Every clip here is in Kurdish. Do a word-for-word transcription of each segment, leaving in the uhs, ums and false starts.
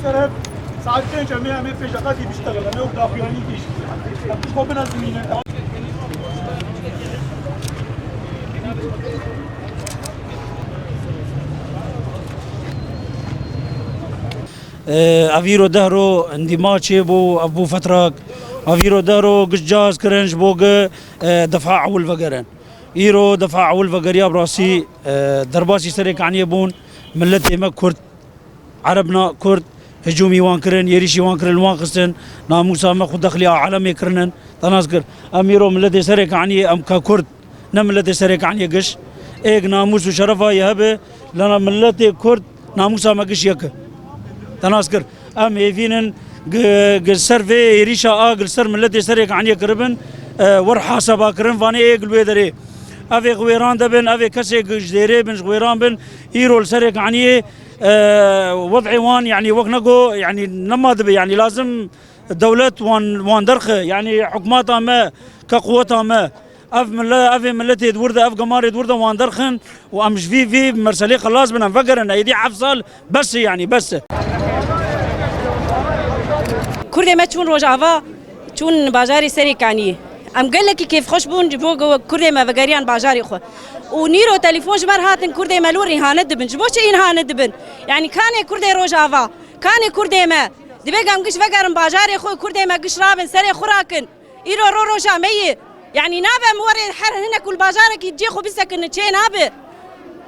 Saet pênc em ê, em ê pêşeqetî biştexilin, em ê wek daxuyanî tîş. Em tişt xwe bine zimîne. Ev îro deh ro hindî ma çêbû, ev bû fetrak. Ev îro deh ro giş caz kirin ji bo gi, e, defa ewil vegerin. Îro defa ewil vegeriya bi rastî, e, derbasî Serê Kaniyê bûn. Miletê me Kurd, Ereb na Kurd, hicûmî wan kirin, êrîşî wan kirin, li wan xistin, namûsa me xwe dexlî a alemê kirinin. Te nas kir. Em îro miletê Serê Kaniyê, em ka Kurd, ne miletê Serê Kaniyê giş. Êk namûs û şerefa yê hebe, lena miletê Kurd namûsa me giş yek e. Te nas kir. Em hêvînin gi, gi ser vê êrîşa a, gi ser miletê Serê Kaniyê kiribin, e, wer hesaba kirin, vanê ê gi li wê derê. Ev ê xwêran de bin, ev ê kesê gi ji dêrê bin, ji xwêran bin, îro li Serê Kaniyê, e, wed'ê wan, yanî wek nego, yanî nema dibe, yanî lazim dewlet wan, wan derxe, yanî hikûmeta me, ke quweta me, ev mile-, ev ê miletê di wir de, ev gemarê di wir de wan derxin û em ji vî, vî meselê xelas bin, em vegerin, êdî heft sal bes e, yanî bes e. Kurdê me çûn Rojava, çûn bajarê Serê Kaniyê. Em gelekî kêfxweş bûn ji bo ku Kurdê me vegeriyan bajarê xwe. Û nîro telefon ji me re hatin, Kurdê me li wir îhanet dibin. Ji bo çi îhanet dibin? Yanî kanê Kurdê Rojava, kanê Kurdê me? Divê ku em giş vegerin bajarê xwe, Kurdê me giş rabin, serê xwe rakin. Îro ro roja me ye. Yanî nabe em werê her hinek û li bajarekî cihê xwe bisekinin, çê nabe.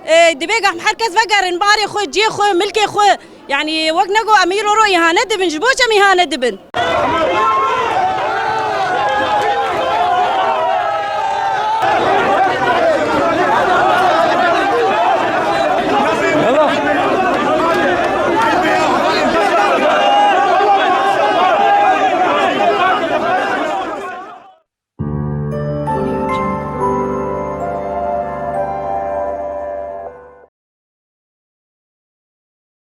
E, divê ku em her kes vegerin barê xwe, cihê xwe, milkê xwe. Yanî wek nego em îro ro îhanet dibin. Ji bo çi em îhanet dibin?